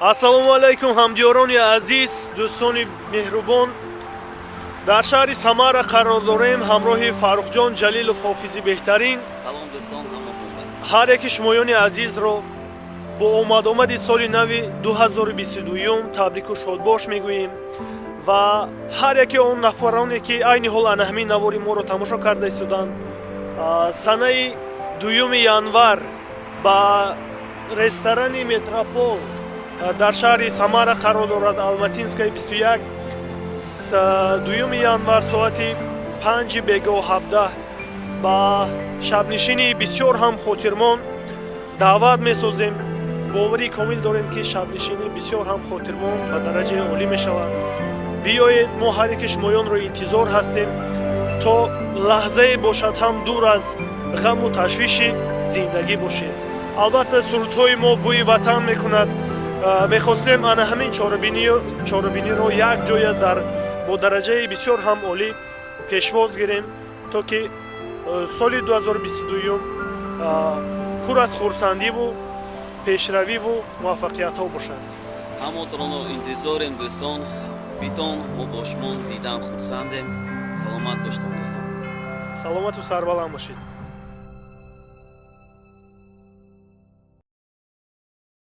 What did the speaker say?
Ассалому алайкум, ҳамдиёрони азиз, дӯстони меҳрубон. Дар шаҳри Самара қарор дорем ҳамроҳи Фаррухҷон Ҷалилов, ҳофизи беҳтарин. Салом, дӯстон, ҳаматон. Ҳар яки шумоёни азизро бо омадомади соли нави 2022 табрику шодбош мегӯем ва ҳар яки он нафароне, ки айни ҳол ана ҳамин навори моро тамошо карда истоданд, санаи 2 январ ба ресторани «Метропол», дар шаҳри Самара қарор дорад, Алматинская 21, 2 январ соати 5-и бегоҳ 17 ба шабнишини бисёр ҳам хотирмон даъват месозем. Боварии комил дорем, ки шабнишинӣ бисёр ҳам хотирмон, ба дараҷаи олӣ мешавад. Биёед, мо ҳар яки шумоёнро интизор ҳастем, то лаҳзае бошад ҳам дур аз ғаму ташвиши зиндагӣ бошед. Албатта, сурудҳои мо бӯи ватан мекунад. Мехостем ана ҳамин чорабиниро як ҷоя дар бо дараҷаи бисёр ҳам олӣ пешвоз гирем, то ки соли 2022 пур аз хурсандиву пешравиву муваффақиятҳо бошад. Ҳамотонро интизорем, дӯстон. Битон, мо бо шумо дидан хурсандем. Саломат боштон, дӯстон. Саломату сарбаланд бошед.